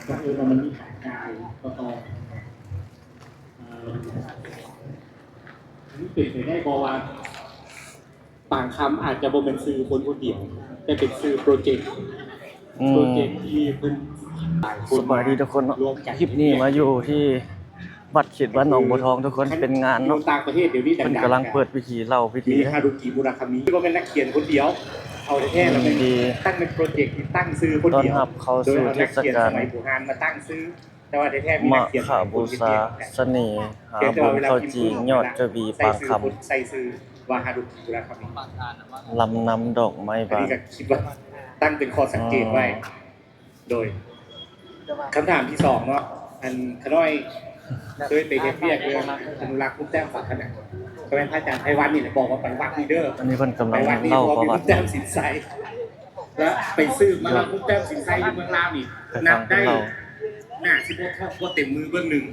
ບັງເອີນວ່າມັນມີການຈ່າຍຕໍ່ໆ ເອີ ມັນເປັນໄປໄດ້ບໍ່ວ່າ ປາງຄຳອາດຈະບໍ່ແມ່ນຊື່ຄົນຄົນດຽວ ແຕ່ເປັນຊື່ໂປຣເຈັກ ອືມ ໂປຣເຈັກທີ່ເພິ່ນຫຼາຍຄົນ ສະບາຍດີທຸກຄົນເນາະ ລວມກັນ ຄລິບນີ້ມາຢູ່ທີ່ວັດເຂດບ້ານໜອງບົວທອງ ທຸກຄົນ ເປັນງານເນາະ ຢູ່ຕ່າງປະເທດດຽວນີ້ ເພິ່ນກຳລັງເປີດພິທີເລົ່າພິທີ ມີ ເດ້ ຮາລຸກິ ມຸຣາຄາມິ ບໍ່ແມ່ນນັກຂຽນຄົນດຽວ ເອົາແທ້ໆ ແລ້ວແມ່ນ ອືມ ຕັ້ງເປັນໂປຣເຈກທີ່ຕັ້ງຊື່ຄົນດຽວ ຕ້ອນຮັບເຂົ້າສູ່ເທດສະການ ໂດຍເອົານັກຂຽນສະໄໝບູຮານມາຕັ້ງຊື່ ແຕ່ວ່າແທ້ໆມີນັກຂຽນຫຼາຍຄົນເຮັດວຽກນຳກັນ ມະຂະບູຊາສະເໜ່ຫາບຸນເຂົ້າຈີ່ ຍອດຈະວີປາງຄຳ ໃສ່ຊື່ຄົນ ໃສ່ຊື່ວ່າ ຮາລຸກິ ມຸຣາຄາມິ ລຳນຳດອກໄມ້ບານ ອັນນີ້ກໍຄິດວ່າຕັ້ງເປັນຂໍ້ສັງເກດໄວ້ ອືມ ໂດຍ ຄຳຖາມທີສອງເນາະ ອັນຂະນ້ອຍເຄີຍໄປເຮັດວຽກເລື່ອງອະນຸລັກຮູບແຕ້ມຝາຜະໜັງ ກໍແມ່ນພະອາຈານໄພວັນນີ້ແຫຼະ ບອກວ່າໄປວັດນີ້ເດີ ອັນນີ້ເພິ່ນກຳລັງເລົ່າປະຫວັດ ໄປວັດນີ້ເພາະວ່າມີຮູບແຕ້ມສິນໄຊ ແລະໄປສືບມາເລື່ອງຮູບແຕ້ມສິນໄຊຢູ່ເມືອງລາວນີ້ ນັບໄດ້ໜ້າຊິບໍ່ເທົ່າ ບໍ່ເຕັມມືເບິ່ງໜຶ່ງ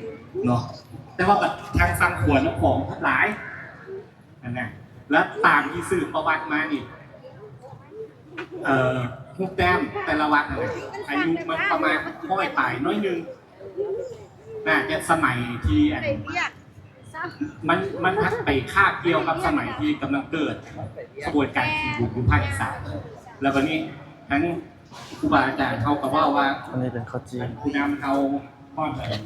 ເນາະ ແຕ່ວ່າບັດທາງຝັ່ງຂວານ້ຳຂອງທັງຫຼາຍ ອັນນັ້ນ ແລະຕາມທີ່ສືບປະຫວັດມານີ້ ເອີ ຮູບແຕ້ມແຕ່ລະວັດຫັ້ນນະ ອາຍຸມັນປະມານຮ້ອຍປາຍໜ້ອຍໜຶ່ງ ໜ້າຈະສະໄໝທີ່ອັນ ມັນ ມັນທັກໄປຄາບກ່ຽວກັບສະໄໝທີ່ກຳລັງເກີດຂະບວນການຂຽນຢູ່ພາກອີສານ ແລ້ວບັດນີ້ທັງຄູບາອາຈານເຮົາກໍເວົ້າວ່າ ອັນນີ້ເປັນເຂົ້າຈີ່ ອັນຜູ້ນຳເຮົາຮອດອັນ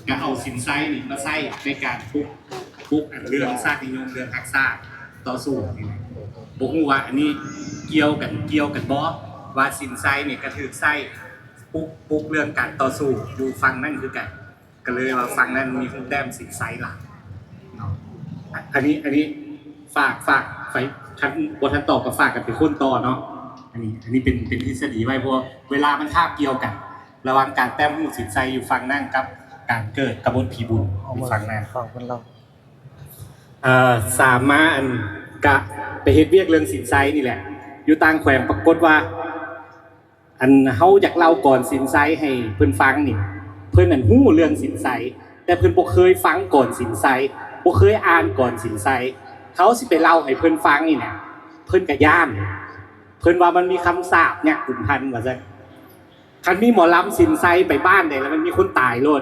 ກໍເອົາສິນໄຊນີ້ມາໃຊ້ໃນການປຸກ ປຸກອັນເລື່ອງຊາດນິຍົມ ເລື່ອງຮັກຊາດຕໍ່ສູ້ນີ້ແຫຼະ ບໍ່ຮູ້ວ່າອັນນີ້ກ່ຽວກັນ ກ່ຽວກັນບໍ່ ວ່າສິນໄຊນີ້ກໍຖືກໃຊ້ປຸກ ປຸກເລື່ອງການຕໍ່ສູ້ຢູ່ຝັ່ງນັ້ນຄືກັນ ກໍເລີຍວ່າຝັ່ງນັ້ນມີຮູບແຕ້ມສິນໄຊຫຼາຍເນາະ ອ- ອັນນີ້ ອັນນີ້ຝາກ ຝາກໄປ ຄັນບໍ່ທັນຕອບກໍຝາກກັນໄປຄົ້ນຕໍ່ເນາະ ອັນນີ້ ອັນນີ້ເປັນ ເປັນທິດສະດີໄວ້ ເພາະວ່າເວລາມັນຄາບກ່ຽວກັນ ລະຫວ່າງການແຕ້ມຮູບສິນໄຊຢູ່ຝັ່ງນັ້ນກັບການເກີດກະບົນຜີບຸນຢູ່ຝັ່ງນັ້ນ ເອົາມາຟັງເພິ່ນເລົ່າ ເອີ ສາມມາອັນກະໄປເຮັດວຽກເລື່ອງສິນໄຊນີ້ແຫຼະ ຢູ່ຕ່າງແຂວງ ປາກົດວ່າ ອັນເຮົາຢາກເລົ່າກອນສິນໄຊໃຫ້ເພິ່ນຟັງນີ້ ເພິ່ນນັ້ນຮູ້ເລື່ອງສິນໄຊ ແຕ່ເພິ່ນບໍ່ເຄີຍຟັງກອນສິນໄຊ ບໍ່ເຄີຍອ່ານກອນສິນໄຊ ເຮົາຊິໄປເລົ່າໃຫ້ເພິ່ນຟັງນີ້ນະ ເພິ່ນກະຢ້ານ ເພິ່ນວ່າມັນມີຄຳສາບຍັກກຸມພັນວ່າຊັ້ນ ຄັນມີໝໍລຳສິນໄຊໄປບ້ານໃດລະມັນມີຄົນຕາຍໂລດ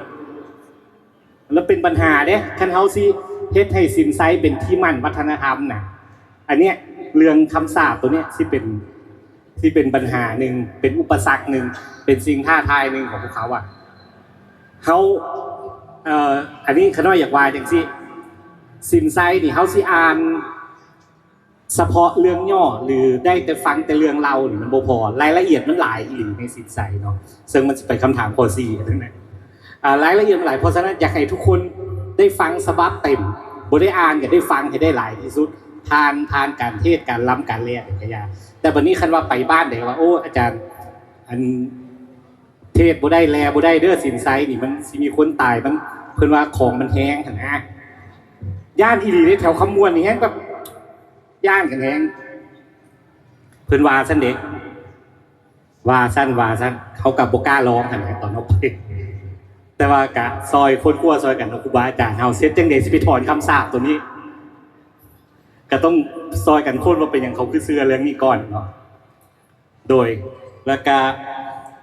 ລະເປັນບັນຫາເດ້ ຄັນເຮົາຊິເຮັດໃຫ້ສິນໄຊເປັນທີ່ໝັ້ນວັດທະນະທຳນະ ອັນເນີ້ຍ ເລື່ອງຄຳສາບໂຕນີ້ຊິເປັນ ຊິເປັນບັນຫາໜຶ່ງ ເປັນອຸປະສັກໜຶ່ງ ເປັນສິ່ງທ້າທາຍໜຶ່ງຂອງພວກເຂົາອະ ເຮົາ ເອີ ອັນນີ້ຂະນ້ອຍຢາກວ່າຈັ່ງຊີ້ ສິນໄຊນີ້ເຮົາຊິອ່ານ ສະເພາະເລື່ອງຫຍໍ້ ຫຼື ໄດ້ແຕ່ຟັງແຕ່ເລື່ອງເລົ່ານີ້ມັນບໍ່ພໍ ລາຍລະອຽດມັນຫຼາຍອີ່ຫຼີໃນສິນໄຊເນາະ ເຊິ່ງມັນຊິໄປຄຳຖາມຂໍ້ສີ່ນັ້ນແຫຼະ ອາ ລາຍລະອຽດມັນຫຼາຍ ເພາະສະນັ້ນຢາກໃຫ້ທຸກຄົນໄດ້ຟັງສະບັບເຕັມ ບໍ່ໄດ້ອ່ານກໍໄດ້ຟັງໃຫ້ໄດ້ຫຼາຍທີ່ສຸດ ຜ່ານ ຜ່ານການເທດ ການລຳ ການແລນກໍຢ່າ ແຕ່ບັດນີ້ຄັນວ່າໄປບ້ານໃດວ່າ ໂອ້ ອາຈານ ອັນ ເທດບໍ່ໄດ້ ແລບໍ່ໄດ້ເດີ ສິນໄຊນີ້ມັນຊິມີຄົນຕາຍ ມັນ ເພິ່ນວ່າຂອງມັນແຮງຫັ້ນນະ ຢ້ານອີ່ຫຼີເດ້ ແຖວຄຳມ່ວນນີ້ແຮງແບບ ຢ້ານກັນແຮງ ເພິ່ນວ່າຊັ້ນເດ້ ວ່າຊັ້ນ ວ່າຊັ້ນ ເຮົາກໍບໍ່ກ້າລອງຫັ້ນແຫຼະຕອນອອກໄປ ແຕ່ວ່າກະຊ່ອຍຄົ້ນຄວ້າຊ່ອຍກັນເນາະ ຄູບາອາຈານເຮົາ ເຮັດຈັ່ງໃດຊິໄປຖອນຄຳສາບໂຕນີ້ ກະຕ້ອງຊ່ອຍກັນຄົ້ນວ່າເປັນຫຍັງເຂົາຄືເຊື່ອເລື່ອງນີ້ກ່ອນເນາະ. ໂດຍ ແລ້ວກະ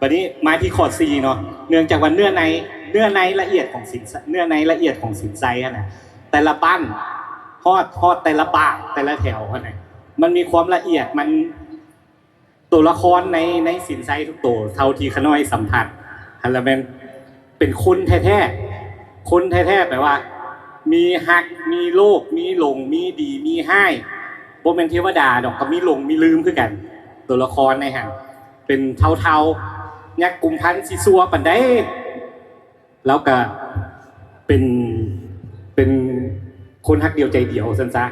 ບັດນີ້ມາທີ່ຂໍ້ສີ່ເນາະ ເນື່ອງຈາກວ່າເນື້ອໃນ ເນື້ອໃນລະອຽດຂອງສິນ ເນື້ອໃນລະອຽດຂອງສິນໄຊຫັ້ນນະ ແຕ່ລະບັ້ນ ຮອດ ຮອດແຕ່ລະປາກ ແຕ່ລະແຖວຫັ້ນນະ ມັນມີຄວາມລະອຽດ ມັນ ໂຕລະຄອນໃນ ໃນສິນໄຊທຸກໂຕ ເທົ່າທີ່ຂະນ້ອຍສຳຜັດຫັ້ນລະແມ່ນ ເປັນຄົນແທ້ໆ ຄົນແທ້ໆ ແປວ່າ ມີຮັກ ມີໂລບ ມີຫຼົງ ມີດີ ມີຮ້າຍ ບໍ່ແມ່ນເທວະດາດອກ ກໍມີຫຼົງມີລືມຄືກັນ ໂຕລະຄອນໃນຫັ້ນ ເປັນເທົາໆ ຍັກກຸມພັນຊິຊົ່ວປານໃດ ລາວກະເປັນ ເປັນຄົນຮັກດຽວໃຈດຽວ ວ່າຊັ້ນຊະ.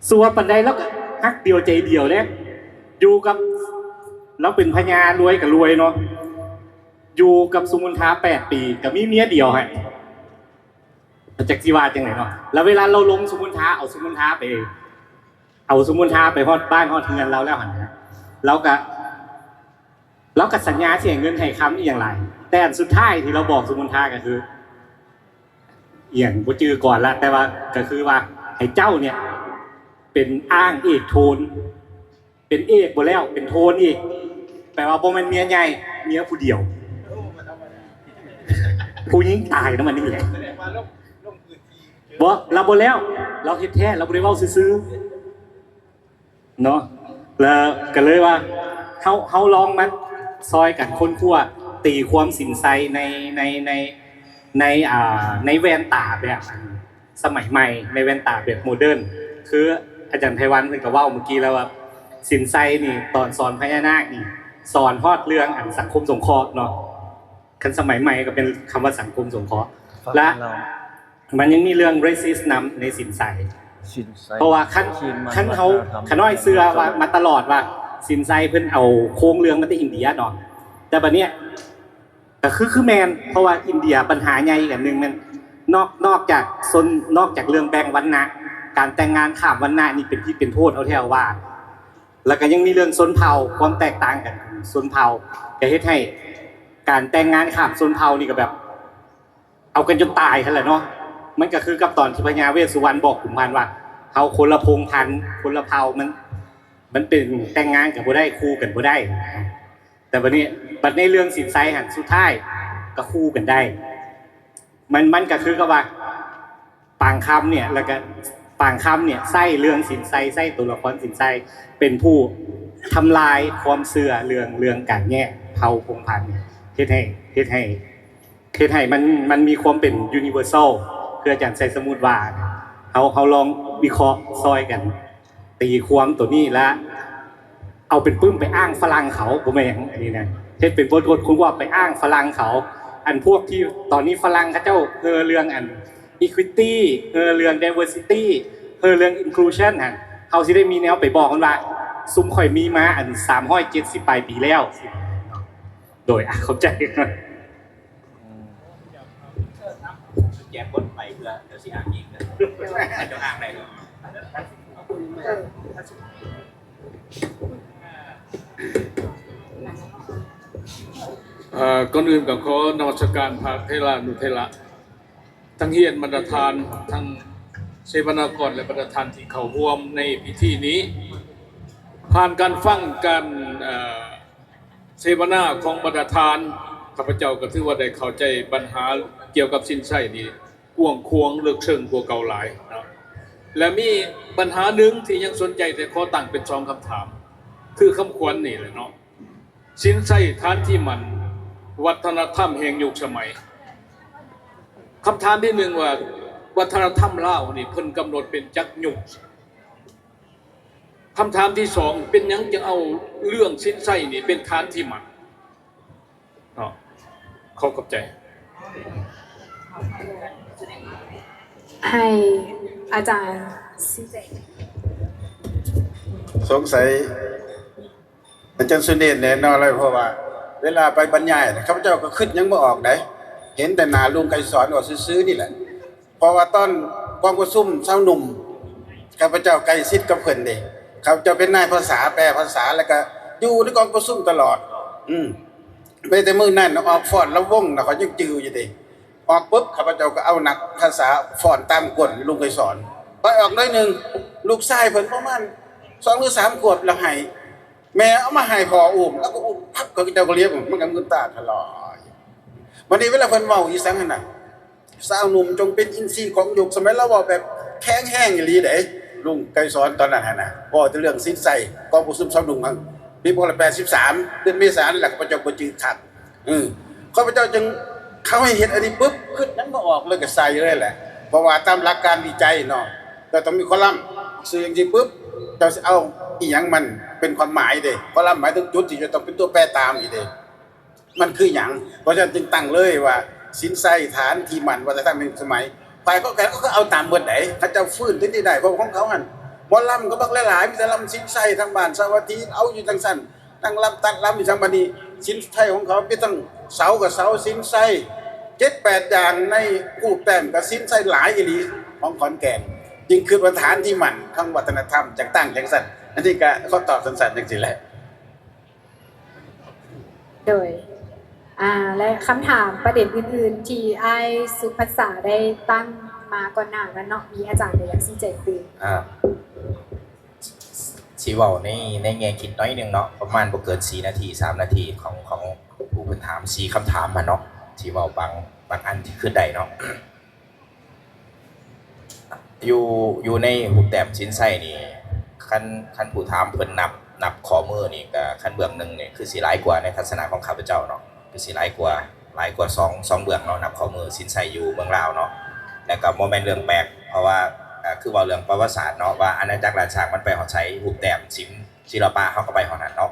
ຊົ່ວປານໃດລາວກະຮັກດຽວໃຈດຽວເດ້ ຢູ່ກັບ ລາວເປັນພະຍາ ລວຍກະລວຍເນາະ ຢູ່ກັບສຸມົນທາແປດປີ ກະມີເມຍດຽວຫັ້ນ ຈັກຊິວ່າຈັ່ງໃດເນາະ ລະເວລາລາວລົມສຸມົນທາ ເອົາສຸມົນທາໄປ ເອົາສຸມົນທາໄປຮອດບ້ານຮອດເຮືອນລາວແລ້ວຫັ້ນນະ ລາວກະ ລາວກໍສັນຍາຊິໃຫ້ເງິນໃຫ້ຄຳອີ່ຫຍັງຫຼາຍ ແຕ່ອັນສຸດທ້າຍທີ່ລາວບອກສຸມົນທາກໍຄື ອີ່ຫຍັງບໍ່ຈື່ກ່ອນລະ ແຕ່ວ່າກໍຄືວ່າໃຫ້ເຈົ້າເນ່ຍເປັນອ້າງເອກໂທນ ເປັນເອກບໍ່ແລ້ວ ເປັນໂທນອີກ ແປວ່າບໍ່ແມ່ນເມຍໃຫຍ່ ເມຍຜູ້ດຽວ. ຜູ້ຍິງຕາຍນຳອັນນີ້ແຫຼະ. ບໍ່ ລາວບໍ່ແລ້ວ ລາວເຮັດແທ້ ລາວບໍ່ໄດ້ເວົ້າຊື່ໆ ເນາະ. ແລ້ວກໍເລີຍວ່າ ເຮົາ ເຮົາລອງມາຊ່ອຍກັນຄົ້ນຄວ້າ ຕີຄວາມສິນໄຊໃນ ໃນ ໃນ ໃນ ອ່າ ໃນແວ່ນຕາແບບ ອັນ ສະໄໝໃໝ່ ໃນແວ່ນຕາແບບໂມເດີນ. ຄືອາຈານໄພວັນເພິ່ນກໍເວົ້າມື້ກີ້ແລ້ວວ່າ ສິນໄຊນີ້ ຕອນສອນພະຍານາກນີ້ ສອນຮອດເລື່ອງ ອັນ ສັງຄົມສົງເຄາະເນາະ. ຄັນສະໄໝໃໝ່ກໍເປັນຄຳວ່າສັງຄົມສົງເຄາະ ແລະ ມັນຍັງມີເລື່ອງເຣຊິສນຳໃນສິນໄຊ. ສິນໄຊ ເພາະວ່າຄັນ ຄັນເຮົາ ຂະນ້ອຍເຊື່ອວ່າມາຕະຫຼອດວ່າສິນໄຊເພິ່ນເອົາໂຄງເລື່ອງມາແຕ່ອິນເດຍເນາະ. ແຕ່ບັດເນີ້ຍ ກໍຄື ຄືແມ່ນ ເພາະວ່າອິນເດຍບັນຫາໃຫຍ່ອີກອັນໜຶ່ງແມ່ນ ນອກ ນອກຈາກຊົນ ນອກຈາກເລື່ອງແບ່ງວັນນະ ການແຕ່ງງານຂ້າມວັນນະນີ້ເປັນພິດເປັນໂທດເອົາແທ້ເອົາວ່າ ແລ້ວກໍຍັງມີເລື່ອງຊົນເຜົ່າ ຄວາມແຕກຕ່າງກັນຂອງຊົນເຜົ່າ ກໍເຮັດໃຫ້ການແຕ່ງງານຂ້າມຊົນເຜົ່ານີ້ກໍແບບ ເອົາກັນຈົນຕາຍຫັ້ນແຫຼະເນາະ. ມັນກໍຄືກັບຕອນທີ່ພະຍາເວດສຸວັນບອກກຸມມານວ່າ ເຮົາຄົນລະພົງພັນ ຄົນລະເຜົ່າ ມັນ ມັນເປັນ ແຕ່ງງານກັນບໍ່ໄດ້ ຄູ່ກັນບໍ່ໄດ້. ແຕ່ບັດນີ້ ບັດໃນເລື່ອງສິນໄຊຫັ້ນ ສຸດທ້າຍກໍຄູ່ກັນໄດ້. ມັນ ມັນກໍຄືກັບວ່າ ປາງຄຳເນຍ ແລ້ວກໍປາງຄຳເນຍ ໃຊ້ເລື່ອງສິນໄຊ ໃຊ້ຕົວລະຄອນສິນໄຊ ເປັນຜູ້ທຳລາຍຄວາມເຊື່ອເລື່ອງ ເລື່ອງການແຍກເຜົ່າພົງພັນ ເຮັດໃຫ້ ເຮັດໃຫ້ ເຮັດໃຫ້ມັນ ມັນມີຄວາມເປັນ universal ຄືອາຈານໄຊສະໝຸດວ່າ. ເຮົາ ເຮົາລອງວິເຄາະຊ່ອຍກັນ ຕີຄວາມໂຕນີ້ລະ ເອົາເປັນປຶ້ມໄປອ້າງຝຣັ່ງເຂົາ ບໍ່ແມ່ນຫຍັງ ອັນນີ້ນະ ເຮັດເປັນບົດຄົ້ນຄວ້າໄປອ້າງຝຣັ່ງເຂົາ. ອັນພວກທີ່ຕອນນີ້ຝຣັ່ງເຂົາເຈົ້າເຮີເລື່ອງອັນ equity ເຮີເລື່ອງ diversity ເຮີເລື່ອງ inclusion ຫັ້ນ ເຮົາຊິໄດ້ມີແນວໄປບອກມັນວ່າ ຊຸມຂ້ອຍມີມາອັນສາມຮ້ອຍເຈັດສິບປາຍປີແລ້ວ. ໂດຍ ອາ ເຂົ້າໃຈ. ແຈກບົດໄປເພື່ອ ດຽວຊິອ່ານອີກ ເຈົ້າອ້າງໄດ້. ເອີ ກ່ອນອື່ນກໍຂໍນະມັດສະການພະເຖລານຸເຖລະ ທັງຮຽນບັນດາທ່ານ ທັງເສວະນາກອນ ແລະ ບັນດາທ່ານທີ່ເຂົ້າຮ່ວມໃນພິທີນີ້. ຜ່ານການຟັງການ ເອີ ເສວະນາຂອງບັນດາທ່ານ ຂ້າພະເຈົ້າກໍຖືວ່າໄດ້ເຂົ້າໃຈບັນຫາກ່ຽວກັບສິນໄຊນີ້ກວ້າງຂວາງເລິກເຊິ່ງກວ່າເກົ່າຫຼາຍເນາະ ແລະ ມີບັນຫາໜຶ່ງທີ່ຍັງສົນໃຈ ແຕ່ຂໍຕັ້ງເປັນສອງຄຳຖາມ ຄືຄຳຂວັນນີ້ແຫຼະເນາະ ສິນໄຊຖານທີ່ໝັ້ນ ວັດທະນະທຳແຫ່ງຍຸກສະໄໝ. ຄຳຖາມທີໜຶ່ງວ່າ ວັດທະນະທຳລາວນີ້ເພິ່ນກຳນົດເປັນຈັກຍຸກ? ຄຳຖາມທີສອງ ເປັນຫຍັງຈຶ່ງເອົາເລື່ອງສິນໄຊນີ້ເປັນຖານທີ່ໝັ້ນເນາະ? ຂໍຂອບໃຈ. ໃຫ້ອາຈານຊີ້ແຈງ. ສົງໄສອາຈານສຸເນດແນ່ນອນເລີຍ ເພາະວ່າເວລາໄປບັນຍາຍນະ ຂ້າພະເຈົ້າກໍຄິດຫຍັງບໍ່ອອກໃດ ເຫັນແຕ່ໜ້າລຸງໄກສອນເວົ້າຊື່ໆນີ້ແຫຼະ. ເພາະວ່າຕອນກອງປະຊຸມຊາວໜຸ່ມ ຂ້າພະເຈົ້າໃກ້ຊິດກັບເພິ່ນເດ້ ຂ້າພະເຈົ້າເປັນນາຍພາສາ ແປພາສາ ແລ້ວກະຢູ່ໃນກອງປະຊຸມຕະຫຼອດ. ອືມ ແມ້ແຕ່ມື້ນັ້ນອອກຟ້ອນລຳວົງນະ ຂ້ອຍຍັງຈື່ຢູ່ເດ້. ອອກປຶບ ຂ້າພະເຈົ້າກໍເອົານັກພາສາຟ້ອນຕາມກົ້ນລຸງໄກສອນ. ຂ້ອຍອອກໜ້ອຍໜຶ່ງ ລູກຊາຍເພິ່ນປະມານສອງຫຼືສາມຂວບ ລະໄຫ້ ແມ່ເອົາມາໃຫ້ພໍ່ອຸ້ມ ລະກໍອຸ້ມປັບ ເຂົາເຈົ້າກໍລຽບ ມັນກໍມຶນຕາທະລອຍ. ບັດນີ້ເວລາເພິ່ນເວົ້າອີ່ສັງຫັ້ນນະ ຊາວໜຸ່ມຈົ່ງເປັນອິນຊີຂອງຍຸກສະໄໝ ລາວເວົ້າແບບແຂງແຮງອີ່ຫຼີເດ້ ລຸງໄກສອນຕອນນັ້ນຫັ້ນນະ ເວົ້າແຕ່ເລື່ອງສິນໄຊ ກອງປະຊຸມຊາວໜຸ່ມຄັ້ງປີສອງພັນແປດສິບສາມ ເດືອນເມສານີ້ແຫຼະ ຂ້າພະເຈົ້າບໍ່ຈື່ຄັກ. ເອີ ຂ້າພະເຈົ້າຈຶ່ງ ເຂົາໃຫ້ເຮັດອັນນີ້ປຶບ ຄຶດຫຍັງບໍ່ອອກເລີຍ ກໍໃສ່ເລີຍແຫຼະ ເພາະວ່າຕາມຫຼັກການວິໄຈເນາະ ກໍຕ້ອງມີຄອລຳ ຊື່ຫຍັງຊິປຶບ ເຈົ້າຊິເອົາອີ່ຫຍັງມັນເປັນຄວາມໝາຍເດ້ ຄອລຳໝາຍເຖິງຈຸດທີ່ຈະຕ້ອງເປັນຕົວແປຕາມອີກເດ້ ມັນຄືຫຍັງ? ເພາະສະນັ້ນຈຶ່ງຕັ້ງເລີຍວ່າ ສິນໄຊຖານທີ່ໝັ້ນ ວັດທະນະທຳແຫ່ງສະໄໝ ຝ່າຍຂອງແກນເຂົາກໍເອົາຕາມເບິດໃດ ເຂົາເຈົ້າຟື້ນຕົວນີ້ໄດ້ ເພາະຂອງເຂົາຫັ້ນ ໝໍລຳກໍບັກຫຼາຍໆ ມີແຕ່ລຳສິນໄຊ ທາງບ້ານສາວັດຖີ ເອົາຢູ່ຈັ່ງຊັ້ນ ນັ່ງລຳຕັດລຳອີ່ຫຍັງ ບາດນີ້ສິນໄຊຂອງເຂົາມີທັງເສົາກໍເສົາສິນໄຊ ເຈັດແປດຢ່າງ ໃນຮູບແຕ້ມກໍສິນໄຊຫຼາຍອີ່ຫຼີ ຂອງຂອນແກ່ນ ຈຶ່ງຄິດວ່າຖານທີ່ໝັ້ນທາງວັດທະນະທຳຈະຕັ້ງຈັ່ງຊັ້ນ. ອັນນີ້ກໍຂໍຕອບສັ້ນໆ ຈັ່ງຊີ້ແຫຼະ. ໂດຍ ອ່າ ແລະ ຄຳຖາມປະເດັນອື່ນໆ ທີ່ອ້າຍສຸພັດສາໄດ້ຕັ້ງມາກ່ອນໜ້ານັ້ນເນາະ ມີອາຈານໃດຢາກຊີ້ແຈງຕື່ມ? ອ່າ ຊິເວົ້າໃນ ໃນແງ່ຄິດໜ້ອຍໜຶ່ງເນາະ ປະມານບໍ່ເກີນສີ່ນາທີ ສາມນາທີ ຂອງ ຂອງຜູ້ເພິ່ນຖາມສີ່ຄຳຖາມຫັ້ນເນາະ ຊິເວົ້າບາງ ບາງອັນທີ່ຄິດໄດ້ເນາະ. ຢູ່ ຢູ່ໃນຮູບແຕ້ມສິນໄຊນີ້ ຄັນ ຄັນຜູ້ຖາມເພິ່ນນັບ ນັບຂໍ້ມືນີ້ ກະຄັນເບື້ອງໜຶ່ງນີ້ ຄືຊິຫຼາຍກວ່າໃນທັດສະນະຂອງຂ້າພະເຈົ້າເນາະ ຄືຊິຫຼາຍກວ່າ ຫຼາຍກວ່າສອງ ສອງເບື້ອງເນາະ ນັບຂໍ້ມືສິນໄຊຢູ່ເມືອງລາວເນາະ. ແລ້ວກະບໍ່ແມ່ນເລື່ອງແປກ ເພາະວ່າ ອາ ຄືເວົ້າເລື່ອງປະຫວັດສາດເນາະ ວ່າອານາຈັກລ້ານຊ້າງມັນໄປຮອດໃສ ຮູບແຕ້ມສິນ ສິລະປະເຮົາກໍໄປຮອດນັ້ນເນາະ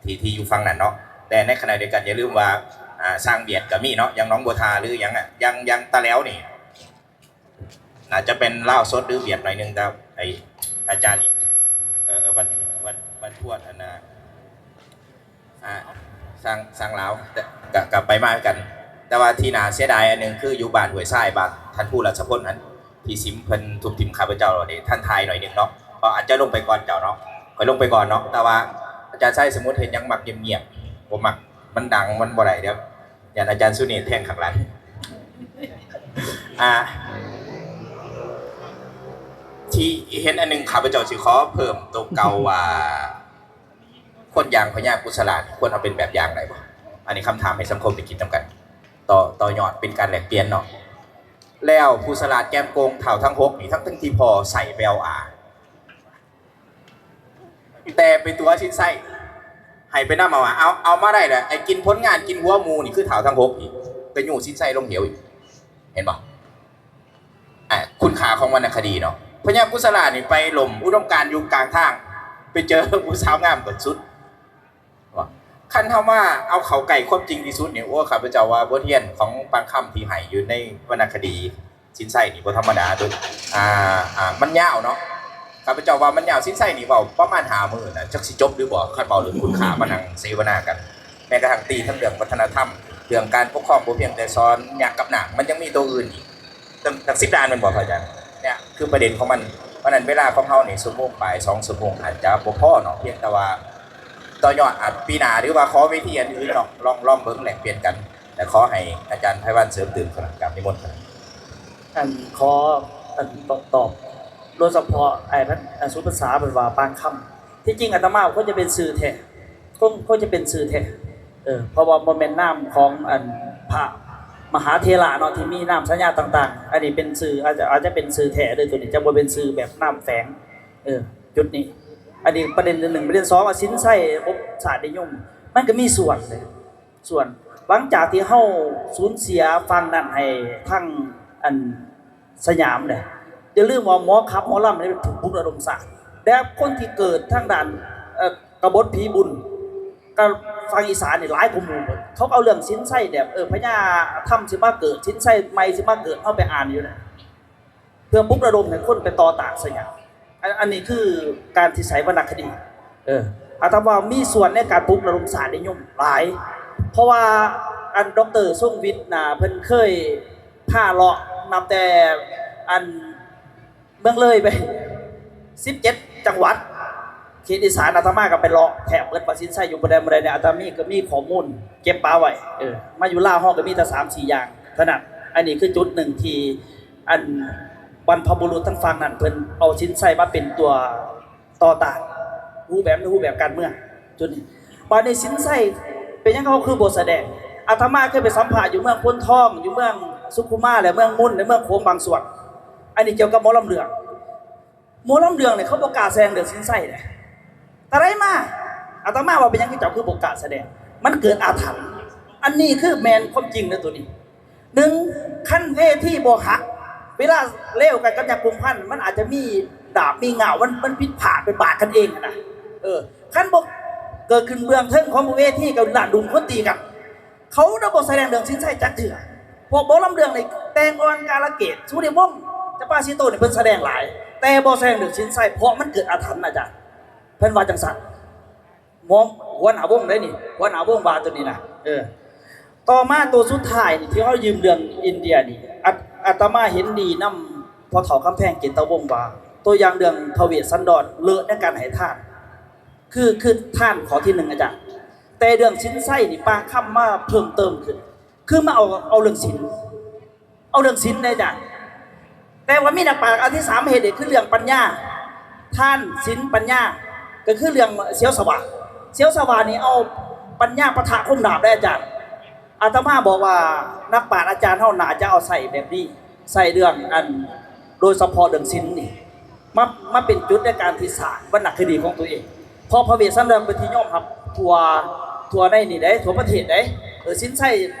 ທີ່ ທີ່ຢູ່ຝັ່ງນັ້ນເນາະ. ແຕ່ໃນຂະນະດຽວກັນຢ່າລືມວ່າ ອາ ຊ້າງຫວຽດກໍມີເນາະ ຢ່າງໜອງບົວທາ ຫຼື ຫຍັງ ອາ ຢ່າງ ຢ່າງຕາແຫຼວນີ້ ໜ້າຈະເປັນລາວສົດ ຫຼື ຫວຽດໜ້ອຍໜຶ່ງ ແຕ່ໄອ້ອາຈານນີ້ ເອີ ເອີ ວັນ ວັນ ວັນພວດ ອັນນ່າ ອາ ຊ້າງ ຊ້າງລາວ ແຕ່ ກະ ກະໄປມາຄືກັນ. ແຕ່ວ່າທີ່ໜ້າເສຍດາຍອັນໜຶ່ງ ຄືຢູ່ບ້ານຫ້ວຍຊາຍ ບ້ານທ່ານພູ ລາຊະພົນຫັ້ນ ພີ່ສິມເພິ່ນທຸບຖິ້ມຂ້າພະເຈົ້າເດ້ ທ່ານຖ່າຍໜ້ອຍໜຶ່ງເນາະ ເພາະອາດຈະລົງໄປກ່ອນເຈົ້າເນາະ ຂ້ອຍລົງໄປກ່ອນເນາະ. ແຕ່ວ່າອາຈານໄຊສົມມຸດເຮັດຫຍັງມັກງຽບໆ ບໍ່ມັກ ມັນດັງ ມັນບໍ່ໄດ້ເດ້ ຢ້ານອາຈານສຸເນດແທງຂ້າງຫຼັງ. ອາ ທີ່ເຫັນອັນໜຶ່ງ ຂ້າພະເຈົ້າຊິຂໍເພີ່ມໂຕເກົ່າວ່າ ຄົນຢ່າງພະຍາກຸສະລານີ້ ຄວນເອົາເປັນແບບຢ່າງໄດ້ບໍ່? ອັນນີ້ຄຳຖາມໃຫ້ສັງຄົມໄດ້ຄິດນຳກັນ ຕໍ່ ຕໍ່ຍອດເປັນການແລກປ່ຽນເນາະ. ແລ້ວຜູ້ສະຫຼາດແກມໂກງທ້າວທັງຫົກນີ້ ທັງໆທີ່ພໍ່ໃຊ້ແວວອາ ແຕ່ໄປຕົວະສິນໄຊ ໃຫ້ໄປນຳເອົາ ເອົາ ເອົາມາໄດ້ແຫຼະ ໄອ້ກິນຜົນງານ ກິນຫົວໝູນີ້ ຄືທ້າວທັງຫົກອີກ ໄປຍູ້ສິນໄຊລົງເຫວອີກ ເຫັນບໍ່? ອ່າ ຄຸນຄ່າຂອງວັນນະຄະດີເນາະ ພະຍາກຸສະລານີ້ໄປລົ້ມອຸດົມການຢູ່ກາງທາງ ໄປເຈີຜູ້ສາວງາມກວ່າສຸດ. ຄັນເຮົາມາເອົາເຂົ້າໃກ້ຄວາມຈິງທີ່ສຸດນີ້ ໂອ້ ຂ້າພະເຈົ້າວ່າບົດຮຽນຂອງປາງຄຳທີ່ໃຫ້ຢູ່ໃນວັນນະຄະດີສິນໄຊນີ້ບໍ່ທຳມະດາເດີ້ ອ່າ ອ່າ ມັນຍາວເນາະ ຂ້າພະເຈົ້າວ່າມັນຍາວ. ສິນໄຊນີ້ເວົ້າປະມານຫ້າມື້ນະ ຈັກຊິຈົບຫຼືບໍ່ ຄັນເວົ້າເລື່ອງຄຸນຄ່າ ມານັ່ງເສວະນາກັນ ແມ້ກະທັ່ງຕີທັງເລື່ອງວັດທະນະທຳ ເລື່ອງການປົກຄອງ ບໍ່ພຽງແຕ່ສອນຫຍ້າກັບນາງ ມັນຍັງມີໂຕອື່ນອີກ ຕັ້ງ ຕັ້ງສິບດ້ານແມ່ນບໍ່ພະອາຈານ? ເນີ້ຍຄືປະເດັນຂອງມັນ. ເພາະນັ້ນເວລາຂອງເຮົານີ້ ຊົ່ວໂມງປາຍ ສອງຊົ່ວໂມງ ອາດຈະບໍ່ພໍເນາະ ພຽງແຕ່ວ່າຕໍ່ຍອດ ອາດປີໜ້າ ຫຼືວ່າຂໍເວທີອັນອື່ນເນາະ ລອງ ລອງເບິ່ງແລກປ່ຽນກັນ ແລະ ຂໍໃຫ້ອາຈານໄພວັນເສີມຕື່ມເທົ່ານັ້ນ ກາບນິມົນເທົ່ານັ້ນ. ອັນ ຂໍ ອັນ ຕອບ ໂດຍສະເພາະ ອ້າຍ ອັນ ສຸພາສາເພິ່ນວ່າປາງຄຳ ທີ່ຈິງອາດຕະມາຄວນຈະເປັນຊື່ແທ້ ຄວນ ຄວນຈະເປັນຊື່ແທ້ ເອີ ເພາະວ່າບໍ່ແມ່ນນາມຂອງ ອັນ ພະມະຫາເຖລະເນາະ ທີ່ມີນາມສາຍາຕ່າງໆ ອັນນີ້ເປັນຊື່ ອາດຈະ ອາດຈະເປັນຊື່ແທ້ເດີ້ ໂຕນີ້ຈະບໍ່ເປັນຊື່ແບບນາມແຝງ ເອີ ຈຸດນີ້ ອັນນີ້ປະເດັນທີໜຶ່ງ. ປະເດັນທີສອງ ວ່າສິນໄຊ ບົບຊາດນິຍົມ ມັນກໍມີສ່ວນເດ້ ສ່ວນ ຫຼັງຈາກທີ່ເຮົາສູນເສຍຝັ່ງນັ້ນໃຫ້ທາງ ອັນ ສະຫຍາມເດ້ ຢ່າລືມວ່າໝໍຂັບໝໍລຳນີ້ຖືກປຸກລະດົມສ້າງ ແລະ ຄົນທີ່ເກີດທາງດ້ານ ເອີ ກະບົດຜີບຸນ ກະຝັ່ງອີສານນີ້ຫຼາຍກວ່າໝູ່ໝົດ. ເຂົາກໍເອົາເລື່ອງສິນໄຊແບບ ເອີ ພະຍາທຳຊິມາເກີດ ສິນໄຊໃໝ່ຊິມາເກີດ ເຮົາໄປອ່ານຢູ່ນະ ເພື່ອປຸກລະດົມໃຫ້ຄົນໄປຕໍ່ຕ້ານສະຫຍາມ. ອັນ ອັນນີ້ຄືການທີ່ໃຊ້ວັນນະຄະດີ ເອີ ອາດຕະມາມີສ່ວນໃນການປຸກລະດົມຊາດນິຍົມຫຼາຍ ເພາະວ່າ ອັນ ດອກເຕີ ຊົງວິດນະ ເພິ່ນເຄີຍພາເລາະນັບແຕ່ ອັນ ເມືອງເລີຍໄປສິບເຈັດຈັງຫວັດ ເຂດອີສານ ອາດຕະມາກໍໄປເລາະແທບເບິດ ວ່າສິນໄຊຢູ່ບ່ອນໃດບ່ອນໃດເນຍ ອາດຕະມີກໍມີຂໍ້ມູນເກັບປະໄວ້ ເອີ ມາຢູ່ລາວເຮົາກໍມີແຕ່ສາມສີ່ຢ່າງເທົ່ານັ້ນ. ອັນນີ້ຄືຈຸດໜຶ່ງທີ່ ອັນ ບັນພະບຸລຸດທາງຝັ່ງນັ້ນເພິ່ນເອົາສິນໄຊມາເປັນຕົວຕໍ່ຕ້ານ ຮູບແບບ ໃນຮູບແບບການເມືອງ ຈຸດນີ້. ບາດນີ້ສິນໄຊເປັນຫຍັງເຂົາຄືບໍ່ສະແດງ? ອາດຕະມາເຄີຍໄປສຳພາດຢູ່ເມືອງໂພນທອງ ຢູ່ເມືອງສຸຂຸມາ ແລະ ເມືອງມົນ ແລະ ເມືອງໂຂງບາງສ່ວນ ອັນນີ້ກ່ຽວກັບໝໍລຳເລື່ອງ. ໝໍລຳເລື່ອງນີ້ເຂົາບໍ່ກ້າສະແດງເລື່ອງສິນໄຊເດ້ ແຕ່ໃດມາ ອາດຕະມາວ່າເປັນຫຍັງເຈົ້າຄືບໍ່ກ້າສະແດງ? ມັນເກີດອາຖັນ. ອັນນີ້ຄືແມ່ນຄວາມຈິງເດີໂຕນີ້. ໜຶ່ງ ຄັນເວທີບໍ່ຫັກ ເວລາເລວກັນກັບຍັກກຸມພັນ ມັນອາດຈະມີດາບມີງ້າວ ມັນ ມັນຜິດພາດໄປບາດກັນເອງຫັ້ນນະ. ເອີ ຄັນບໍ່ເກີດຂຶ້ນເບື້ອງເທິງຂອງເວທີ ກໍລ້ານດຸນຄົນຕີກັນ. ເຂົານະບໍ່ສະແດງເລື່ອງສິນໄຊຈັກເທື່ອ. ພວກໝໍລຳເລື່ອງນີ້ແຕ່ງອ່ອນກາລະເກດ ສຸລິວົງ ຈຳປາສີໂຕນີ້ເພິ່ນສະແດງຫຼາຍ ແຕ່ບໍ່ສະແດງເລື່ອງສິນໄຊ ເພາະມັນເກີດອາຖັນ ອາຈານ ເພິ່ນວ່າຈັ່ງຊັ້ນ. ໝໍ ຫົວໜ້າວົງເດ້ນີ້ ຫົວໜ້າວົງວ່າໂຕນີ້ນະ. ເອີ ຕໍ່ມາໂຕສຸດທ້າຍນີ້ ທີ່ເຮົາຢືມເລື່ອງອິນເດຍນີ້ ອາ ອາດຕະມາເຫັນດີນຳພໍ່ເຖົ້າຄຳແພງ ເກດຕະວົງ ວ່າ ຕົວຢ່າງເລື່ອງພະເວດສັນດອນ ເລີດໃນການໃຫ້ທານ ຄື ຄືທານຂໍ້ທີໜຶ່ງ ອາຈານ. ແຕ່ເລື່ອງສິນໄຊນີ້ ປາງຄຳມາເພີ່ມເຕີມຂຶ້ນ ຄືມາເອົາ ເອົາເລື່ອງສິນ ເອົາເລື່ອງສິນເດ້ ອາຈານ. ແຕ່ວ່າມີໜ້າປາກອັນທີສາມມາເຮັດອີກ ຄືເລື່ອງປັນຍາ ທານ ສິນ ປັນຍາ. ກໍຄືເລື່ອງຊຽວສະຫວາດ. ຊຽວສະຫວາດນີ້ເອົາປັນຍາປະທະຄົມດາບເດ້ອາຈານ. ອາດຕະມາບອກວ່ານັກປາດອາຈານເຮົາໜ້າຈະເອົາໃຊ້ແບບນີ້ ໃຊ້ເລື່ອງອັນ ໂດຍສະເພາະເລື່ອງສິນນີ້ ມາ ມາເປັນຈຸດໃນການທີ່ສ້າງວັນນະຄະດີຂອງຕົວເອງ. ເພາະພະເວດສັນດອນເປັນທີ່ຍອມຮັບທົ່ວ ທົ່ວໃນນີ້ເດ້ ທົ່ວປະເທດເດ້. ເອີ ສິນໄຊ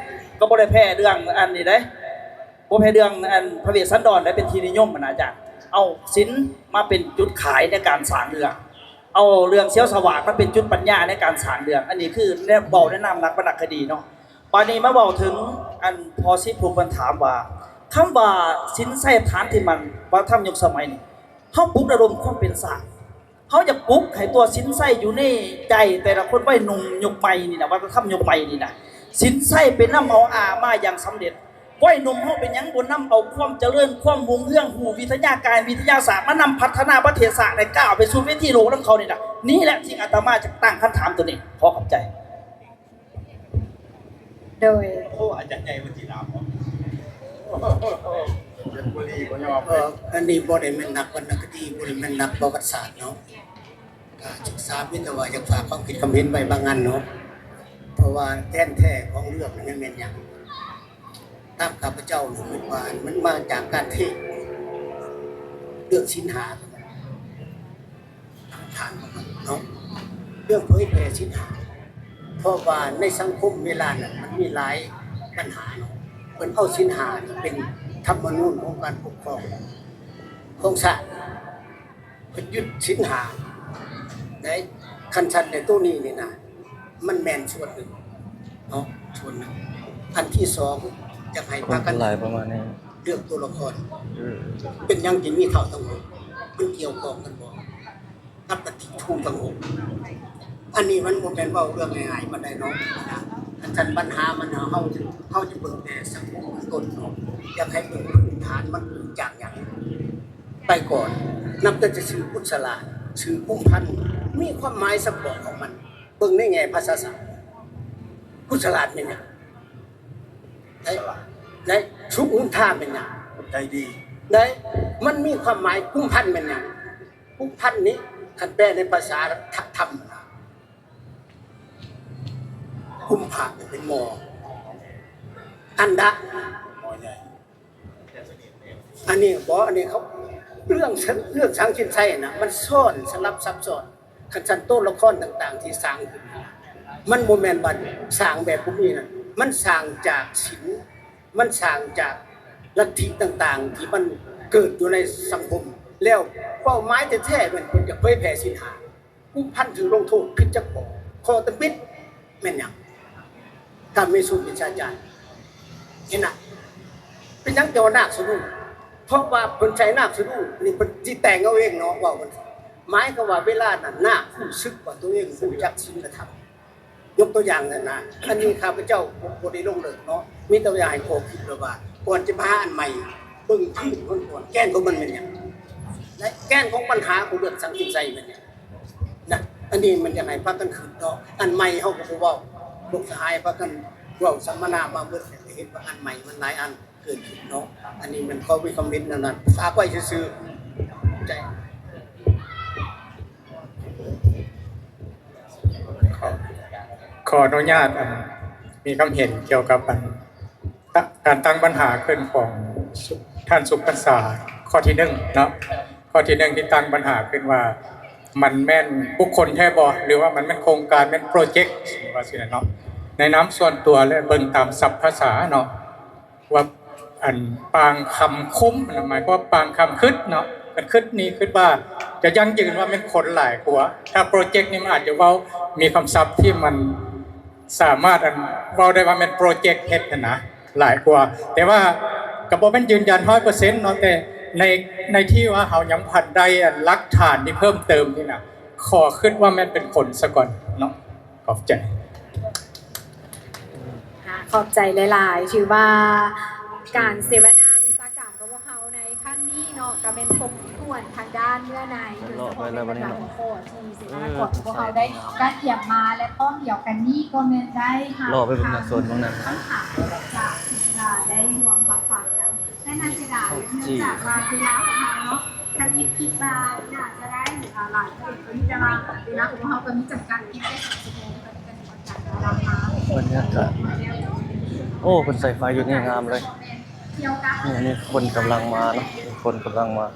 ກໍບໍ່ໄດ້ແພ້ເລື່ອງອັນນີ້ເດ້. ບໍ່ແພ້ເລື່ອງອັນພະເວດສັນດອນໄດ້ເປັນທີ່ນິຍົມຫັ້ນນະອາຈານ. ເອົາສິນມາເປັນຈຸດຂາຍໃນການສ້າງເລື່ອງ, ເອົາເລື່ອງຊຽວສະຫວາດມາເປັນຈຸດປັນຍາໃນການສ້າງເລື່ອງ. ອັນນີ້ຄືແນວເວົ້າໃນນາມນັກວັນນະຄະດີເນາະ. ບາດນີ້ມາເວົ້າເຖິງອັນພໍ່ສີພູເພິ່ນຖາມວ່າ ຄຳວ່າສິນໄຊຖານທີ່ໝັ້ນ ວັດທະນະທຳຍຸກສະໄໝນີ້ ເຮົາປຸກລະດົມຄວາມເປັນຊາດ. ເຮົາຢາກປຸກໃຫ້ຕົວສິນໄຊຢູ່ໃນໃຈແຕ່ລະຄົນ ໄວໜຸ່ມຍຸກໃໝ່ນີ້ນະ ວັດທະນະທຳຍຸກໃໝ່ນີ້ນະ. ສິນໄຊໄປນຳເອົາອາມາຢ່າງສຳເລັດ. ໄວໜຸ່ມເຮົາເປັນຫຍັງບໍ່ນຳເອົາຄວາມຈະເລີນ, ຄວາມຮຸ່ງເຮືອງ, ຮູ້ວິທະຍາການ, ວິທະຍາສາດ ມານຳພັດທະນາປະເທດຊາດໃຫ້ກ້າວໄປສູ່ເວທີໂລກນຳເຂົານີ້ນະ? ນີ້ແຫຼະທີ່ອາດຕະມາຈະຕັ້ງຄຳຖາມໂຕນີ້. ຂໍຂອບໃຈ. ໂດຍ ໂອ້ ອາຈານໃຫຍ່ເພິ່ນຊິລາອອກ. ເອີ ອັນນີ້ບໍ່ໄດ້ແມ່ນນັກວັນນະຄະດີ, ບໍ່ໄດ້ແມ່ນນັກປະຫວັດສາດເນາະ. ກະສຶກສາ ມີແຕ່ວ່າຢາກຝາກຄວາມຄິດຄວາມເຫັນໄວ້ບາງອັນເນາະ, ເພາະວ່າແກ່ນແທ້ຂອງເລື່ອງນັ້ນແມ່ນຫຍັງ? ຕາມຂ້າພະເຈົ້ານີ້ຄິດວ່າ ມັນມາຈາກການເທດເລື່ອງສິນຫ້າ ຖານຂອງມັນເນາະ, ເລື່ອງເຜີຍແຜ່ສິນຫ້າ. ເພາະວ່າໃນສັງຄົມເວລານັ້ນ ມັນມີຫຼາຍບັນຫາເນາະ, ເພິ່ນເອົາສິນຫ້ານີ້ເປັນທຳມະນູນຂອງການປົກຄອງຂອງຊາດ. ເພິ່ນຍຶດສິນຫ້າໄດ້. ຄັນຊັ້ນແລ້ວ ໂຕນີ້ນີ້ນະ ມັນແມ່ນສ່ວນໜຶ່ງເນາະ, ສ່ວນໜຶ່ງ. ອັນທີສອງ ຢາກໃຫ້ພາກັນ ຫຼາຍປະມານນີ້ ເລືອກຕົວລະຄອນ. ເປັນຫຍັງຈຶ່ງມີທ້າວທັງຫົກ? ມັນກ່ຽວຂ້ອງກັນບໍ່ກັບລັດທິທູຕະໂລກ? ອັນນີ້ມັນບໍ່ແມ່ນເວົ້າເລື່ອງງ່າຍໆປານໃດເນາະ. ອັນຊັ້ນບັນຫາມັນ ເຮົາ ເຮົາຈະເບິ່ງແຕ່ສັງຄົມເບື້ອງຕົ້ນເນາະ, ຢາກໃຫ້ເບິ່ງພື້ນຖານມັນເກີດຈາກຫຍັງ. ໄປກ່ອນ ນັບຕັ້ງແຕ່ຊື່ກຸດສະຫຼາດ, ຊື່ກຸມພັນ ມີຄວາມໝາຍສະເພາະຂອງມັນ. ເບິ່ງໃນແງ່ພາສາສາດ ກຸດສະຫຼາດແມ່ນຫຍັງ? ໄດ້ ໄດ້ ສຸມຸນທາແມ່ນຫຍັງ? ໃຈດີ. ໄດ້ ມັນມີຄວາມໝາຍ. ກຸມພັນແມ່ນຫຍັງ? ກຸມພັນນີ້ ຄັນແປໃນພາສາທະ ທຳນະ ກຸມພະເປັນໝໍ, ອັນດະ ໝໍໃຫຍ່. ອັນນີ້ບໍ່ ອັນນີ້ເຂົາ ເລື່ອງ ເລື່ອງສັງສິນໄຊນະ ມັນຊ້ອນສະຫຼັບຊັບຊ້ອນ. ຄັນຊັ້ນໂຕລະຄອນຕ່າງໆທີ່ສ້າງຂຶ້ນ ມັນບໍ່ແມ່ນວ່າສ້າງແບບບໍ່ມີນະ, ມັນສ້າງຈາກສິນ, ມັນສ້າງຈາກລັດທິຕ່າງໆທີ່ມັນເກີດຢູ່ໃນສັງຄົມ, ແລ້ວເປົ້າໝາຍແທ້ໆແມ່ນເພິ່ນຢາກເຜີຍແຜ່ສິນຫ້າ. ກຸມພັນຖືກລົງໂທດຜິດຈັກຂໍ້? ຂໍ້ທຳອິດແມ່ນຫຍັງ? ກາເມສຸມິດສາຈານ. ເຫັນນະ? ເປັນຫຍັງຈັ່ງວ່ານາກສະດຸ້ງ? ເພາະວ່າເພິ່ນໃຊ້ນາກສະດຸ້ງນີ້ ເພິ່ນຊິແຕ່ງເອົາເອງເນາະ, ເວົ້າມັນ ໝາຍຄວາມວ່າເວລານັ້ນນາກຮູ້ສຶກວ່າຕົວເອງຮູ້ຈັກສິນລະທຳ. ຍົກຕົວຢ່າງນັ້ນນະ, ອັນນີ້ຂ້າພະເຈົ້າບໍ່ ບໍ່ໄດ້ລົງເລິກເນາະ, ມີແຕ່ວ່າຢາກໃຫ້ຂໍ້ຄິດແບບວ່າ ກ່ອນຈະມາຫາອັນໃໝ່ ເບິ່ງພື້ນມັນກ່ອນ, ແກ່ນຂອງມັນແມ່ນຫຍັງ? ແລະ ແກ່ນຂອງບັນຫາຂອງເລື່ອງສັງສິນໄຊແມ່ນຫຍັງ? ນະ ອັນນີ້ມັນຢາກໃຫ້ພາກັນຄິດເນາະ. ອັນໃໝ່ເຮົາກໍບໍ່ເວົ້າ, ລູກສະຫາຍພາກັນເວົ້າສຳມະນາມາເບິດ ແລ້ວກໍເຫັນວ່າອັນໃໝ່ມັນຫຼາຍອັນເກີດຂຶ້ນເນາະ. ອັນນີ້ມັນຂໍມີຄວາມເຫັນແນວນັ້ນ ຝາກໄວ້ຊື່ໆ. ໃຈ ຂໍ ຂໍອະນຸຍາດ ອັນ ມີຄຳເຫັນກ່ຽວກັບ ອັນ ຕະ ການຕັ້ງບັນຫາຂຶ້ນຂອງ ທ່ານ ສຸກພັນສາ ຂໍ້ທີໜຶ່ງເນາະ, ຂໍ້ທີໜຶ່ງທີ່ຕັ້ງບັນຫາຂຶ້ນວ່າ ມັນແມ່ນບຸກຄົນແທ້ບໍ່ ຫຼືວ່າມັນແມ່ນໂຄງການ ແມ່ນໂປຣເຈັກ ວ່າຊີ້ນະເນາະ, ໃນນາມສ່ວນຕົວ ແລະ ເບິ່ງຕາມສັບພາສາເນາະ ວ່າ ອັນ ປາງຄຳຄຸມ ໝາຍຄວາມວ່າປາງຄຳຄິດເນາະ, ຄັນຄິດນີ້ຄິດວ່າຈະຢັ້ງຢືນວ່າແມ່ນຄົນຫຼາຍກວ່າ, ຖ້າໂປຣເຈັກນີ້ມັນອາດຈະເວົ້າ ມີຄຳສັບທີ່ມັນ ສາມາດ ອັນ ເວົ້າໄດ້ວ່າແມ່ນໂປຣເຈັກເຮັດຫັ້ນນະ ຫຼາຍກວ່າ. ແຕ່ວ່າກໍບໍ່ແມ່ນຢືນຢັນຮ້ອຍເປີເຊັນເນາະ, ແຕ່ໃນ ໃນທີ່ວ່າເຮົາຍັງບໍ່ທັນໄດ້ ອັນ ຫຼັກຖານທີ່ເພີ່ມເຕີມນີ້ນະ, ຂໍຄິດວ່າແມ່ນເປັນຄົນສາກ່ອນເນາະ. ຂອບໃຈ. ອ່າ ຂອບໃຈຫຼາຍໆ. ຖືວ່າການເສວນາວິຊາການກັບພວກເຮົາໃນຄັ້ງນີ້ເນາະ ກໍແມ່ນຄົບຖ້ວນທາງດ້ານເນື້ອໃນ, ໂດຍສະເພາະແມ່ນບັນດາຫົວຂໍ້ທີ່ເສວນາກອນພວກເຮົາໄດ້ກະກຽມມາ ແລະ ພ້ອມດຽວກັນນີ້ກໍແມ່ນໄດ້ຮັບ ລໍໄປເບິ່ງໜ້າສົດເບິ່ງນະ ຄຳຖາມຈາກທີ່ໄດ້ຮ່ວມຮັບຟັງນຳ. ແຕ່ໜ້າເສຍດາຍ ເນື່ອງຈາກວ່າເວລາຂອງເຮົາເນາະ ຄິດວ່າໜ້າຈະໄດ້ຫຼາຍກວ່ານີ້ ແຕ່ວ່າເວລາຂອງເຮົາກໍມີຈຳກັດ ເປັນສອງຊົ່ວໂມງ ກໍມີການຈັດຕາລາງມາ. ບັນຍາກາດ ໂອ້ ເພິ່ນໃສ່ໄຟຢູ່ນີ້ງາມເລີຍ. ນີ້ ອັນນີ້ຄົນກຳລັງມາເນາະ ຄົນກຳລັງມາ.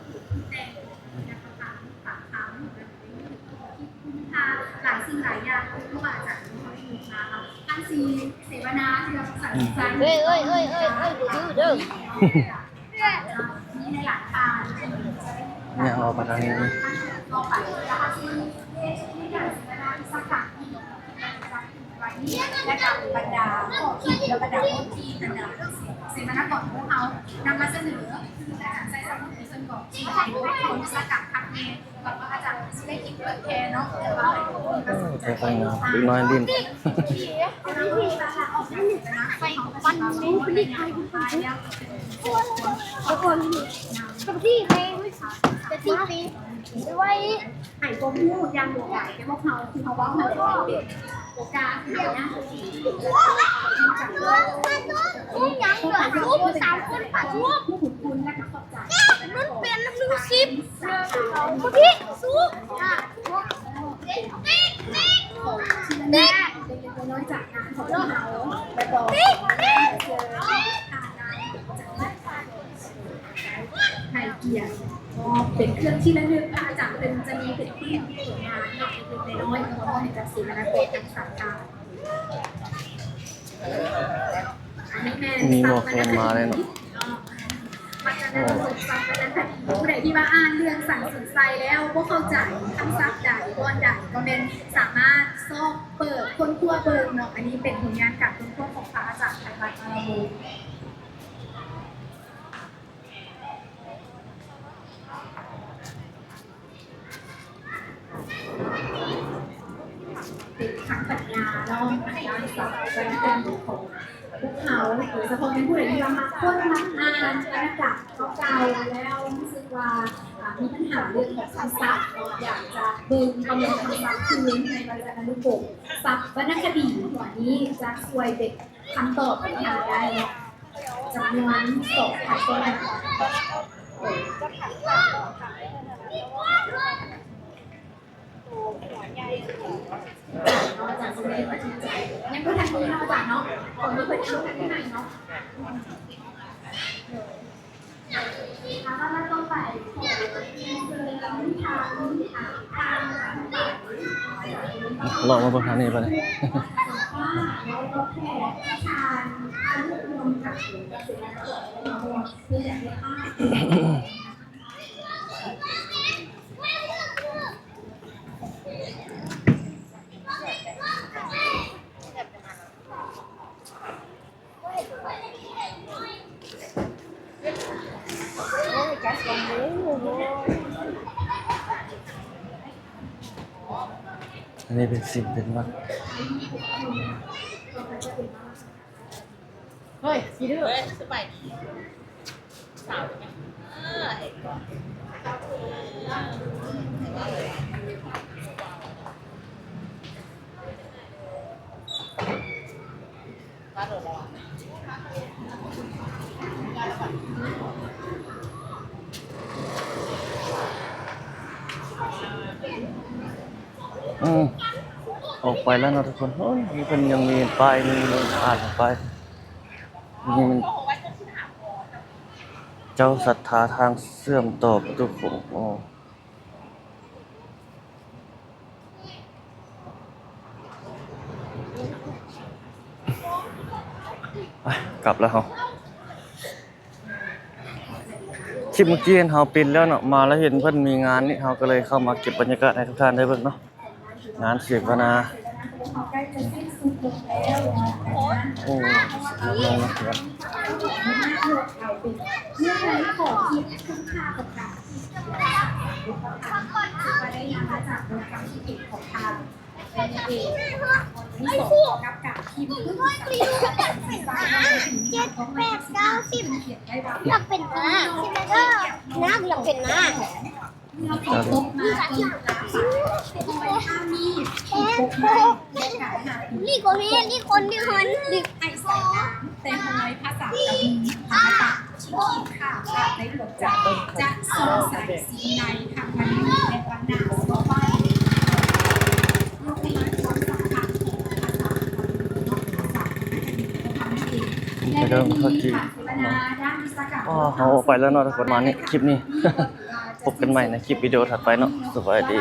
ຫຼາຍສິ່ງຫຼາຍຢ່າງ ເພາະວ່າຈາກທີ່ເຮົາໄດ້ຍິນມາເນາະ ທັງສີ່ເສວະນາທີ່ເຮົາສັ່ງໃຊ້ ເອີຍ ເອີຍ ເອີຍ ເອີຍ ເອີຍ ບໍ່ຖືເດີ ມີຫຼາຍໆທ່ານ ຍ່າງອອກໄປທາງນີ້ ຕໍ່ໄປ ແລະ ກະບັນດາຂໍ້ຄິດ ແລະ ກະບັນດາຂໍ້ຄິດ ແລະ ບັນດາຄົນທີ່ ບັນດາເສວະນາກອນຂອງເຮົານຳມາສະເໜີ ຄືອາຈານໄຊສະໝຸດ ເພິ່ນກໍຂຽນບົດຄວາມວິຊາການຄັກແນ່. ໂອ້ ແຕ່ໄຟງາມ ເດັກນ້ອຍຫຼິ້ນ ໃຫ້ຄວາມຮູ້ຢ່າງຫຼວງຫຼາຍແກ່ພວກເຮົາ ທີ່ເຮົາເວົ້າໃຫ້ຟັງເປັນໂອກາດໃຫ້ນະ ຮູ້ຫຍັງເດີ ຮູ້ສາມຄົນປະທ້ວງ ຂອບຄຸນ ແລະ ກະຂອບໃຈ ມັນເປັນໜັງສືສິບ ຄົນທີ່ ໃຫ້ກຽດມອບເປັນເຄື່ອງທີ່ລະລຶກ. ອາຈານເພິ່ນຈະມີເປັນປຶ້ມຜົນງານເລັກໆນ້ອຍໆ ມາມອບໃຫ້ກັບເສວະນາກອນທັງສາມທ່ານ. ອັນນີ້ແມ່ນ ມີໝໍແຄນມາແລ້ວເນາະ. ວັດທະນະທຳສັບວັນນະຄະດີ ຜູ້ໃດທີ່ວ່າອ່ານເລື່ອງສັງສົງໄຊແລ້ວບໍ່ເຂົ້າໃຈຄຳສັບໃດ ບ່ອນໃດ ກໍແມ່ນສາມາດຊອກເປີດຄົ້ນຄວ້າເບິ່ງເນາະ. ອັນນີ້ເປັນຜົນງານການຄົ້ນຄວ້າຂອງພະອາຈານໄພວັດ ວາລະວົງ. ເປັນທັງປັດຍາເນາະ ໃນດ້ານສັບວັນນະຄະດີຂອງພວກເຮົາ ໂດຍສະເພາະແມ່ນຜູ້ໃດທີ່ວ່າມັກຄົ້ນມັກອ່ານວັນນະກຳເກົ່າໆ ແລ້ວຮູ້ສຶກວ່າ ອາ ມີບັນຫາເລື່ອງຂອງຄຳສັບເນາະ ຢາກຈະເບິ່ງປະມວນຄຳສັບຄືນໃນວັດຈະນານຸກົມ ສັບວັນນະຄະດີຫົວນີ້ຈະຊ່ວຍເປັນ ຄຳຕອບທີ່ຫາໄດ້ຈຳນວນສອງພັນກວ່າອັນ. ອາຈານ ຍັງບໍ່ທັນມີເນາະອາຈານເນາະ ຂອງເພິ່ນຍັງບໍ່ທັນໄດ້ໃຫ້ເນາະ. ລອງມາເບິ່ງທາງນີ້ບາດນີ້. ອັນນີ້ເປັນສິມເປັນວັດ. ເຮີ້ຍ ຊິດື້ ເຮີ້ຍ ສະບາຍດີ. ອືມ ອອກໄປແລ້ວເນາະທຸກຄົນ. ໂອ້ຍ ເພິ່ນຍັງມີປ້າຍ ມີ ມີອ່ານປ້າຍ. ນີ້ມັນເຈົ້າສັດທາທາງເຊື່ອມຕໍ່ປະຕູໂຂງ. ໂອ້ ໄປ ກັບແລ້ວເຮົາ. ຄລິບເມື່ອກີ້ເຮົາປິດແລ້ວເນາະ ມາແລ້ວເຫັນເພິ່ນມີງານນີ້ ເຮົາກໍເລີຍເຂົ້າມາເກັບບັນຍາກາດໃຫ້ທຸກທ່ານໄດ້ເບິ່ງເນາະ. ງານເສວະນາ ໂອ້ ເຈັດ ແປດ ເກົ້າ ສິບ ຢາກເປັນມ້າ ສິບ ເອີ ນາກຢາກເປັນມ້າ. ເອີ ລີກ ໂອເຄ ລີກຄົນ ລີກຄົນ ລີກ ແຕ່ຮອຍພາສາກະມີ ທຳມະຕະ ທີ່ຂີດຂາດ ແລະ ໃນດວງໃຈຈະສ່ອງແສງສີໃນທາງມະນີແລະວັນນະສອບໄປ ຍົກໃນຄວາມສຳຄັນຂອງພາສາຂອງເຮົາເນາະ ພາສາຂອງນັກຮຽນຂອງເຮົານັ້ນເອງ ແລະ ເປັນມີການເສວະນາດ້ານວິຊາການ ອໍ ເຮົາອອກໄປແລ້ວເນາະທຸກຄົນ ປະມານນີ້ຄລິບນີ້ ພົບກັນໃໝ່ໃນຄລິບວິດີໂອຖັດໄປເນາະ ສະບາຍດີ.